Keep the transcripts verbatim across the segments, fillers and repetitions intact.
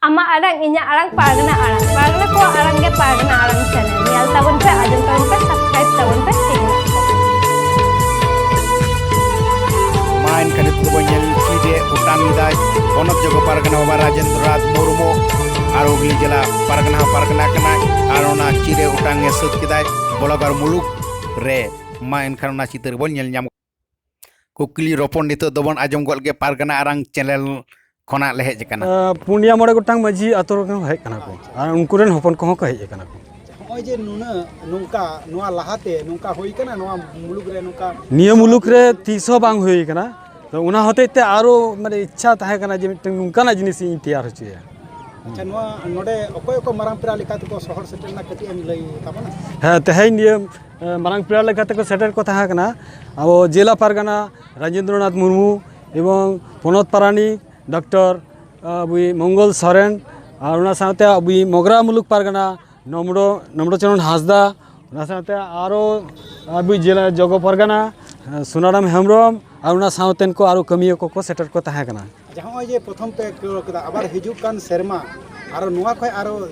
ᱟᱢᱟᱜ ᱟᱲᱟᱝ, ᱤᱧᱟᱹᱜ ᱟᱲᱟᱝ, ᱯᱟᱨᱜᱟᱱᱟ ᱟᱲᱟᱝ᱾ ᱯᱟᱨᱜᱟᱱᱟ ᱠᱚᱣᱟᱜ ᱟᱲᱟᱝ ᱜᱮ ᱯᱟᱨᱜᱟᱱᱟ ᱟᱲᱟᱝ channel᱾ ᱧᱮᱞ ᱛᱟᱵᱚᱱ ᱯᱮ, ᱟᱸᱡᱚᱢ ᱛᱟᱵᱚᱱ ᱯᱮ, subscribe ᱛᱟᱵᱚᱱ ᱯᱮ, ᱴᱷᱤᱠ ᱢᱮᱱᱟᱜ ᱠᱚᱣᱟ᱾ ᱢᱟ ᱮᱱᱠᱷᱟᱱ ᱱᱤᱛᱚᱜ ᱫᱚᱵᱚᱱ ᱧᱮᱞ ᱪᱮᱫ ᱮ ᱚᱴᱟᱝ ᱮᱫᱟᱭ ᱯᱚᱱᱚᱛ ᱡᱚᱜᱚ ᱯᱟᱨᱜᱟᱱᱟ ᱵᱟᱵᱟ ᱨᱟᱡᱮᱱᱫᱨᱚ ᱱᱟᱛᱷ ᱢᱩᱨᱢᱩ ᱟᱨ ᱦᱩᱜᱽᱞᱤ ᱡᱮᱞᱟ ᱯᱟᱨᱜᱟᱱᱟ ᱦᱚᱸ ᱯᱟᱨᱜᱟᱱᱟ ᱠᱟᱱᱟᱭ ᱟᱨ ᱚᱱᱟ ᱪᱮᱫ ᱮ ᱚᱴᱟᱝ ᱮ ᱥᱟᱹᱛ ᱠᱮᱫᱟᱭ ᱵᱞᱚᱜᱟᱨ ᱢᱩᱞᱩᱠ ᱨᱮ᱾ ᱢᱟ ᱮᱱᱠᱷᱟᱱ ᱚᱱᱟ ᱪᱤᱛᱟᱹᱨ ᱵᱚᱱ ᱧᱮᱞ ᱧᱟᱢ ᱠᱩᱠᱞᱤ ᱨᱚᱯᱚᱲ ᱱᱤᱛᱚᱜ ᱫᱚᱵᱚᱱ ᱟᱸᱡᱚᱢ ᱜᱚᱫ ᱜᱮ ᱯᱟᱨᱜᱟᱱᱟ ᱟᱨᱟᱝ channel ᱠᱷᱚᱱᱟᱜ ᱞᱮ ᱦᱮᱡ ᱟᱠᱟᱱᱟ᱾ ᱟᱸ, ᱯᱩᱱᱭᱟ ᱢᱚᱬᱮ ᱜᱚᱴᱟᱝ ᱢᱟᱹᱡᱷᱤ ᱟᱛᱳ ᱨᱮᱱ ᱦᱮᱡ ᱠᱟᱱᱟ ᱠᱚ ᱟᱨ ᱩᱱᱠᱩ ᱨᱮᱱ ᱦᱚᱯᱚᱱ ᱠᱚᱦᱚᱸ ᱠᱚ ᱦᱮᱡ ᱟᱠᱟᱱᱟ ᱠᱚ᱾ ᱱᱚᱜᱼᱚᱭ ᱡᱮ ᱱᱩᱱᱟᱹᱜ ᱱᱚᱝᱠᱟ, ᱱᱚᱣᱟ ᱞᱟᱦᱟᱛᱮ ᱱᱚᱝᱠᱟ ᱦᱩᱭ ᱠᱟᱱᱟ, ᱱᱚᱣᱟ ᱢᱩᱞᱩᱠ ᱨᱮ ᱱᱚᱝᱠᱟ? ᱱᱤᱭᱟᱹ ᱢᱩᱞᱩᱠ ᱨᱮ ᱛᱤᱥ ᱦᱚᱸ ᱵᱟᱝ ᱦᱩᱭ ᱠᱟᱱᱟ᱾ ᱛᱚ, ᱚᱱᱟ ᱦᱚᱛᱮᱡ ᱛᱮ ᱟᱨᱚ, ᱢᱟᱱᱮ, ᱤᱪᱪᱷᱟ ᱛᱟᱦᱮᱸ ᱠᱟᱱᱟ ᱡᱮ ᱢᱤᱫᱴᱟᱝ ᱱᱚᱝᱠᱟᱱᱟᱜ ᱡᱤᱱᱤᱥ ᱤᱧ ᱛᱮᱭᱟᱨ ᱦᱚᱪᱚᱭᱟ᱾ ᱟᱪᱪᱷᱟ, ᱱᱚᱣᱟ ᱱᱚᱰᱮ ᱚᱠᱚᱭ ᱚᱠᱚᱭ ᱢᱟᱨᱟᱝ ᱯᱮᱲᱟ ᱞᱮᱠᱟ ᱛᱮᱠᱚ ᱥᱚᱦᱚᱨ ᱥᱮᱴᱮᱨ ᱞᱮᱱᱟ, ᱠᱟᱹᱴᱤᱡ ᱮᱢ ᱞᱟᱹᱭ ᱛᱟᱵᱚᱱᱟ? ᱦᱮᱸ, ᱛᱮᱦᱮᱧ ᱱᱤᱭᱟᱹ, ᱮ, ᱢᱟᱨᱟᱝ ᱯᱮᱲᱟ ᱞᱮᱠᱟ ᱛᱮᱠᱚ ᱥᱮᱴᱮᱨ ᱠᱚ ᱛᱟᱦᱮᱸ ᱠᱟᱱᱟ ᱟᱵᱚ ᱡᱮᱞᱟ ᱯᱟᱨᱜᱟᱱᱟ ᱨᱟᱡᱮᱱᱫᱨᱚ ᱱᱟᱛᱷ ᱢᱩᱨᱢᱩ ᱮᱵᱚᱝ ᱯᱚᱱᱚᱛ ᱯᱟᱨᱟᱱᱤᱠ ᱰᱚᱠᱴᱚᱨ, ᱮ, ᱟᱵᱚᱭᱤᱡ ᱢᱚᱝᱜᱚᱞ ᱥᱚᱨᱮᱱ, ᱟᱨ ᱚᱱᱟ ᱥᱟᱶᱛᱮ ᱟᱵᱚᱭᱤᱡ ᱢᱚᱜᱽᱨᱟ ᱢᱩᱞᱩᱠ ᱯᱟᱨᱜᱟᱱᱟ ᱱᱚᱢᱲᱚ, ᱱᱚᱢᱲᱚ ᱪᱚᱨᱚᱱ ᱦᱟᱸᱥᱫᱟ, ᱚᱱᱟ ᱥᱟᱶᱛᱮ ᱟᱨᱚ ᱟᱵᱚᱭᱤᱡ ᱡᱮᱞᱟ ᱡᱚᱜᱚ ᱯᱟᱨᱜᱟᱱᱟ, ᱮ, ᱥᱩᱱᱟᱨᱟᱢ ᱦᱮᱢᱵᱨᱚᱢ, ᱟᱨ ᱚᱱᱟ ᱥᱟᱶᱛᱮᱱ ᱠᱚ ᱟᱨᱚ ᱠᱟᱹᱢᱤᱭᱟᱹ ᱠᱚᱠᱚ ᱥᱮᱴᱮᱨ ᱠᱚ ᱛᱟᱦᱮᱸ ᱠᱟᱱᱟ᱾ ᱟᱪᱪᱷᱟ, ᱦᱚᱸᱜᱼᱚᱭ ᱡᱮ ᱯᱨᱚᱛᱷᱚᱢ ᱯᱮ ᱠᱚᱨᱟᱣ ᱠᱮᱫᱟ, ᱟᱵᱟᱨ ᱦᱤᱡᱩᱜ ᱠᱟᱱ ᱥᱮᱨᱢᱟ ᱟᱨᱚ ᱱᱚᱣᱟ ᱠᱷᱚᱱ ᱟᱨᱚ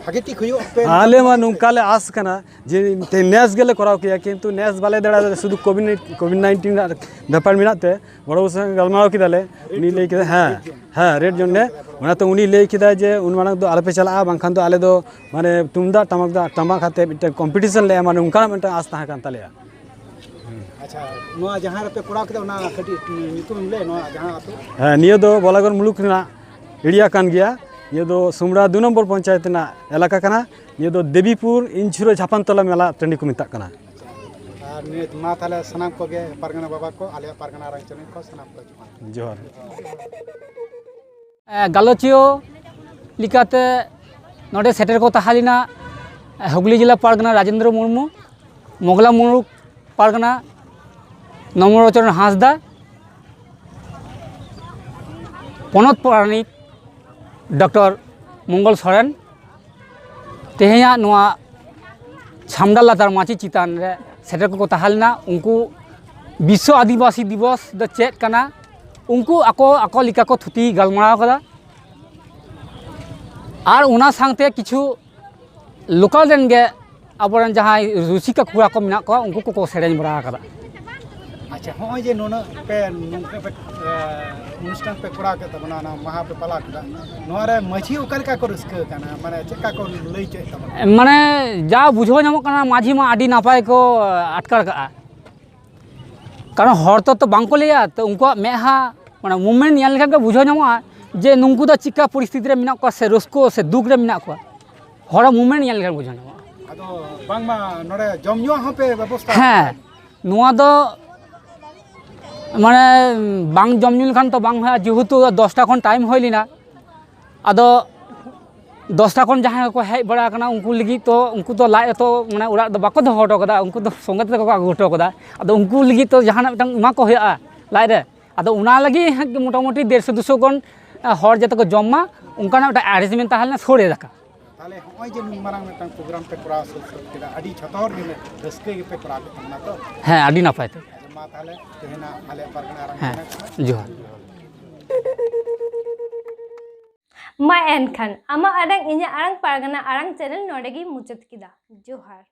ᱵᱷᱟᱜᱮ ᱴᱷᱤᱠ ᱦᱩᱭᱩᱜ ᱯᱮ᱾ ᱟᱞᱮ ᱢᱟ ᱱᱚᱝᱠᱟ ᱞᱮ ᱟᱥ ᱠᱟᱱᱟ ᱡᱮ ᱛᱮ ᱱᱮᱥ ᱜᱮᱞᱮ ᱠᱚᱨᱟᱣ ᱠᱮᱭᱟ, ᱠᱤᱱᱛᱩ ᱱᱮᱥ ᱵᱟᱞᱮ ᱫᱟᱲᱮᱭᱟᱫᱟ, ᱥᱩᱫᱷᱩ ᱠᱳᱵᱷᱤᱰ, ᱠᱳᱵᱷᱤᱰ ᱱᱟᱭᱤᱱᱴᱤᱱ ᱨᱮᱱᱟᱜ ᱵᱮᱯᱟᱨ ᱢᱮᱱᱟᱜ ᱛᱮ ᱵᱚᱲᱚ ᱵᱚᱥᱮ ᱜᱟᱞᱢᱟᱨᱟᱣ ᱠᱮᱫᱟᱞᱮ, ᱩᱱᱤ ᱞᱟᱹᱭ ᱠᱮᱫᱟ, ᱦᱮᱸ, ᱦᱮᱸ, ᱨᱮᱰ ᱡᱳᱱ ᱨᱮ᱾ ᱚᱱᱟᱛᱮ ᱩᱱᱤ ᱞᱟᱹᱭ ᱠᱮᱫᱟ ᱡᱮ ᱩᱱ ᱢᱟᱲᱟᱝ ᱫᱚ ᱟᱞᱚᱯᱮ ᱪᱟᱞᱟᱜᱼᱟ, ᱵᱟᱝᱠᱷᱟᱱ ᱫᱚ ᱟᱞᱮ ᱫᱚ, ᱢᱟᱱᱮ, ᱛᱩᱢᱫᱟᱜ ᱴᱟᱢᱟᱠ ᱫᱚ ᱴᱟᱢᱟᱠ ᱟᱛᱮ ᱢᱤᱫᱴᱮᱱ ᱠᱚᱢᱯᱤᱴᱤᱥᱚᱱ ᱞᱮ ᱮᱢᱟ, ᱱᱚᱝᱠᱟᱱᱟᱜ ᱢᱤᱫᱴᱮᱱ ᱟᱥ ᱛᱟᱦᱮᱸ ᱠᱟᱱ ᱛᱟᱞᱮᱭᱟ᱾ ᱟᱪᱪᱷᱟ, ᱱᱚᱣᱟ ᱡᱟᱦᱟᱸ ᱨᱮᱯᱮ ᱠᱚᱨᱟᱣ ᱠᱮᱫᱟ, ᱚᱱᱟ ᱠᱟᱹᱴᱤᱡ ᱧᱩᱛᱩᱢ ᱮᱢ ᱞᱟᱹᱭᱟ, ᱱᱚᱣᱟ ᱡᱟᱦᱟᱸ ᱟᱹᱛᱩ? ᱦᱮᱸ, ᱱᱤᱭᱟᱹ ᱫᱚ ᱵᱚᱞᱟᱜᱚᱲ ᱢᱩᱞᱩᱠ ᱨᱮᱱᱟᱜ ᱮᱨᱤᱭᱟ ᱠᱟᱱ ᱜᱮᱭᱟ᱾ ᱱᱤᱭᱟᱹ ᱫᱚ ᱥᱩᱢᱲᱟ ᱫᱩ ᱱᱚᱢᱵᱚᱨ ᱯᱚᱧᱪᱟᱭᱮᱛ ᱨᱮᱱᱟᱜ ᱮᱞᱟᱠᱟ ᱠᱟᱱᱟ᱾ ᱱᱤᱭᱟᱹ ᱫᱚ ᱫᱮᱵᱤᱯᱩᱨ ᱤᱧᱪᱷᱩᱨᱟᱹ ᱡᱷᱟᱯᱟᱱ ᱛᱚᱞᱟ ᱢᱮᱞᱟ ᱴᱟᱺᱰᱤ ᱠᱚ ᱢᱮᱛᱟᱜ ᱠᱟᱱᱟ᱾ ᱟᱨ ᱱᱤᱭᱟᱹ ᱢᱟ ᱛᱟᱦᱞᱮ ᱥᱟᱱᱟᱢ ᱠᱚᱜᱮ ᱯᱟᱨᱜᱟᱱᱟ ᱵᱟᱵᱟ ᱠᱚ, ᱟᱞᱮᱭᱟᱜ ᱯᱟᱨᱜᱟᱱᱟ ᱟᱨᱟᱝ ᱪᱮᱱᱮᱞ ᱠᱚ ᱥᱟᱱᱟᱢ ᱠᱚ ᱡᱚᱦᱟᱨ᱾ ᱡᱚᱦᱟᱨ᱾ ᱮ, ᱜᱟᱞᱚᱪᱤᱭᱟᱹ ᱞᱮᱠᱟᱛᱮ ᱱᱚᱰᱮ ᱥᱮᱴᱮᱨ ᱠᱚ ᱛᱟᱦᱮᱸ ᱞᱮᱱᱟ, ᱮ, ᱦᱩᱜᱽᱞᱤ ᱡᱮᱞᱟ ᱯᱟᱨᱜᱟᱱᱟ ᱨᱟᱡᱮᱱᱫᱨᱚ ᱢᱩᱨᱢᱩ, ᱢᱚᱜᱽᱞᱟ ᱢᱩᱞᱩᱠ ᱯᱟᱨᱜᱟᱱᱟ ᱱᱚᱢᱨᱚᱪᱚᱨᱚᱱ ᱦᱟᱸᱥᱫᱟ, ᱯᱚᱱᱚᱛ ᱯᱟᱨᱟᱱᱤᱠ ᱰᱚᱠᱴᱚᱨ ᱢᱚᱝᱜᱚᱞ ᱥᱚᱨᱮᱱ, ᱛᱮᱦᱮᱧᱟᱜ ᱱᱚᱣᱟ ᱪᱷᱟᱢᱰᱟ ᱞᱟᱛᱟᱨ ᱢᱟᱹᱪᱤ ᱪᱮᱛᱟᱱ ᱨᱮ ᱥᱮᱴᱮᱨ ᱠᱚᱠᱚ ᱛᱟᱦᱮᱸ ᱞᱮᱱᱟ᱾ ᱩᱱᱠᱩ ᱵᱤᱥᱥᱚ ᱟᱹᱫᱤᱵᱟᱹᱥᱤ ᱫᱤᱵᱚᱥ ᱫᱚ ᱪᱮᱫ ᱠᱟᱱᱟ, ᱩᱱᱠᱩ ᱟᱠᱚ, ᱟᱠᱚ ᱞᱮᱠᱟ ᱠᱚ ᱛᱷᱩᱛᱤ ᱜᱟᱞᱢᱟᱨᱟᱣ ᱠᱟᱫᱟ᱾ ᱟᱨ ᱚᱱᱟ ᱥᱟᱶᱛᱮ ᱠᱤᱪᱷᱩ ᱞᱳᱠᱟᱞ ᱨᱮᱱ ᱜᱮ ᱟᱵᱚᱨᱮᱱ ᱡᱟᱦᱟᱸᱭ ᱨᱩᱥᱤᱠᱟ ᱠᱚᱲᱟ ᱠᱚ ᱢᱮᱱᱟᱜ ᱠᱚᱣᱟ, ᱩᱱᱠᱩ ᱠᱚᱠᱚ ᱥᱮᱨᱮᱧ ᱵᱟᱲᱟ ᱟᱠᱟᱫᱟ᱾ ᱟᱪᱪᱷᱟ, ᱦᱚᱸᱜᱼᱚᱭ ᱡᱮ ᱱᱩᱱᱟᱹᱜ ᱯᱮ, ᱱᱚᱝᱠᱟ ᱯᱮ, ᱮ, ᱚᱱᱩᱥᱴᱷᱟᱱ ᱯᱮ ᱠᱚᱨᱟᱣ ᱠᱮᱫ ᱛᱟᱵᱚᱱᱟ, ᱚᱱᱟ ᱢᱟᱦᱟ ᱯᱮ ᱯᱟᱞᱟᱣ ᱠᱮᱫᱟ, ᱱᱚᱣᱟ ᱨᱮ ᱢᱟᱹᱡᱷᱤ ᱚᱠᱟ ᱞᱮᱠᱟ ᱠᱚ ᱨᱟᱹᱥᱠᱟᱹ ᱠᱟᱱᱟ, ᱢᱟᱱᱮ ᱪᱮᱫ ᱞᱮᱠᱟ ᱠᱚ ᱞᱟᱹᱭ ᱦᱚᱪᱚᱭᱮᱫ ᱛᱟᱵᱚᱱᱟ? ᱢᱟᱱᱮ ᱡᱟ ᱵᱩᱡᱷᱟᱹᱣ ᱧᱟᱢᱚᱜ ᱠᱟᱱᱟ, ᱢᱟᱹᱡᱷᱤ ᱢᱟ ᱟᱹᱰᱤ ᱱᱟᱯᱟᱭ ᱠᱚ ᱟᱴᱠᱟᱨ ᱠᱟᱜᱼᱟ᱾ ᱠᱟᱨᱚᱱ ᱦᱚᱲ ᱛᱚ, ᱛᱚ ᱵᱟᱝ ᱠᱚ ᱞᱟᱹᱭᱟ, ᱛᱚ ᱩᱱᱠᱩᱣᱟᱜ ᱢᱮᱫᱦᱟ, ᱢᱟᱱᱮ ᱢᱩᱵᱷᱢᱮᱱᱴ ᱧᱮᱞ ᱞᱮᱠᱷᱟᱱ ᱜᱮ ᱵᱩᱡᱷᱟᱹᱣ ᱧᱟᱢᱚᱜᱼᱟ ᱡᱮ ᱱᱩᱠᱩ ᱫᱚ ᱪᱤᱠᱟ ᱯᱚᱨᱤᱥᱛᱷᱤᱛᱤ ᱨᱮ ᱢᱮᱱᱟᱜ ᱠᱚᱣᱟ, ᱥᱮ ᱨᱟᱹᱥᱠᱟᱹ ᱥᱮ ᱫᱩᱠ ᱨᱮ ᱢᱮᱱᱟᱜ ᱠᱚᱣᱟ᱾ ᱦᱚᱲᱟᱜ ᱢᱩᱵᱷᱢᱮᱱᱴ ᱧᱮᱞ ᱞᱮᱠᱷᱟᱱ ᱵᱩᱡᱷᱟᱹᱣ ᱧᱟᱢᱚᱜᱼᱟ᱾ ᱟᱫᱚ ᱵᱟᱝᱢᱟ ᱱᱚᱰᱮ ᱡᱚᱢ ᱧᱩᱣᱟᱜ ᱦᱚᱸᱯᱮ ᱵᱮᱵᱚᱥᱛᱷᱟ ᱟᱠᱟᱫᱟ? ᱦᱮᱸ, ᱱᱚᱣᱟ ᱫᱚ ᱢᱟᱱᱮ ᱵᱟᱝ ᱡᱚᱢ ᱧᱩ ᱞᱮᱠᱷᱟᱱ ᱛᱚ ᱵᱟᱝ ᱦᱩᱭᱩᱜᱼᱟ, ᱡᱮᱦᱮᱛᱩ ᱫᱚᱥᱴᱟ ᱠᱷᱚᱱ ᱴᱟᱭᱤᱢ ᱦᱩᱭ ᱞᱮᱱᱟ᱾ ᱟᱫᱚ ᱫᱚᱥᱴᱟ ᱠᱷᱚᱱ ᱡᱟᱦᱟᱸᱭ ᱠᱚ ᱦᱮᱡ ᱵᱟᱲᱟ ᱟᱠᱟᱱᱟ, ᱩᱱᱠᱩ ᱞᱟᱹᱜᱤᱫ ᱛᱚ, ᱩᱱᱠᱩ ᱫᱚ ᱞᱟᱡ ᱨᱮᱛᱚ ᱢᱟᱱᱮ ᱚᱲᱟᱜ ᱨᱮᱫᱚ ᱵᱟᱠᱚ ᱫᱚᱦᱚ ᱦᱚᱴᱚ ᱠᱟᱫᱟ, ᱩᱱᱠᱩ ᱫᱚ ᱥᱚᱸᱜᱮ ᱛᱮᱠᱚ ᱟᱹᱜᱩ ᱦᱚᱴᱚ ᱠᱟᱫᱟ᱾ ᱟᱫᱚ ᱩᱱᱠᱩ ᱞᱟᱹᱜᱤᱫ ᱛᱚ ᱡᱟᱦᱟᱱᱟᱜ ᱢᱤᱫᱴᱟᱝ ᱮᱢᱟ ᱠᱚ ᱦᱩᱭᱩᱜᱼᱟ ᱞᱟᱡ ᱨᱮ᱾ ᱟᱫᱚ ᱚᱱᱟ ᱞᱟᱹᱜᱤᱫ ᱦᱟᱸᱜ ᱢᱚᱴᱟᱢᱩᱴᱤ ᱰᱮᱲᱥᱚ ᱫᱩᱥᱚ ᱜᱟᱱ, ᱟ, ᱦᱚᱲ ᱡᱟᱛᱮ ᱠᱚ ᱡᱚᱢ ᱢᱟ, ᱚᱱᱠᱟᱱᱟᱜ ᱢᱤᱫᱴᱟᱝ ᱟᱨᱮᱧᱡᱽᱢᱮᱱᱴ ᱛᱟᱦᱮᱸ ᱞᱮᱱᱟ, ᱥᱳᱲᱮ ᱫᱟᱠᱟ᱾ ᱛᱟᱦᱚᱞᱮ ᱦᱚᱸᱜᱼᱚᱭ ᱡᱮ ᱱᱩᱱ ᱢᱟᱨᱟᱝ ᱢᱤᱫᱴᱟᱝ ᱯᱨᱳᱜᱨᱟᱢ ᱯᱮ ᱠᱚᱨᱟᱣ ᱥᱟᱹᱛ ᱥᱟᱹᱛ ᱠᱮᱫᱟ, ᱟᱹᱰᱤ ᱡᱷᱚᱛᱚ ᱦᱚᱲ ᱜᱮ ᱨᱟᱹᱥᱠᱟᱹ ᱜᱮᱯᱮ ᱠᱚᱨᱟᱣ ᱠᱮᱫ ᱛᱟᱵᱚᱱᱟ ᱛᱚ? ᱦᱮᱸ, ᱟᱹᱰᱤ ᱱᱟᱯᱟᱭ ᱛᱮ᱾ ᱟᱫᱚ ᱢᱟ ᱛᱟᱦᱚᱞᱮ ᱛᱮᱦᱮᱧᱟᱜ ᱟᱞᱮ ᱯᱟᱨᱜᱟᱱᱟ ᱟᱨᱟᱝ ᱦᱮᱸ, ᱠᱟᱱᱟ᱾ ᱡᱚᱦᱟᱨ᱾ ᱢᱟ ᱮᱱᱠᱷᱟᱱ, ᱟᱢᱟᱜ ᱟᱲᱟᱝ ᱤᱧᱟᱹᱜ ᱟᱲᱟᱝ, ᱯᱟᱨᱜᱟᱱᱟ ᱟᱲᱟᱝ ᱪᱮᱱᱮᱞ ᱱᱚᱰᱮ ᱜᱮᱧ ᱢᱩᱪᱟᱹᱫ ᱠᱮᱫᱟ᱾ ᱡᱚᱦᱟᱨ᱾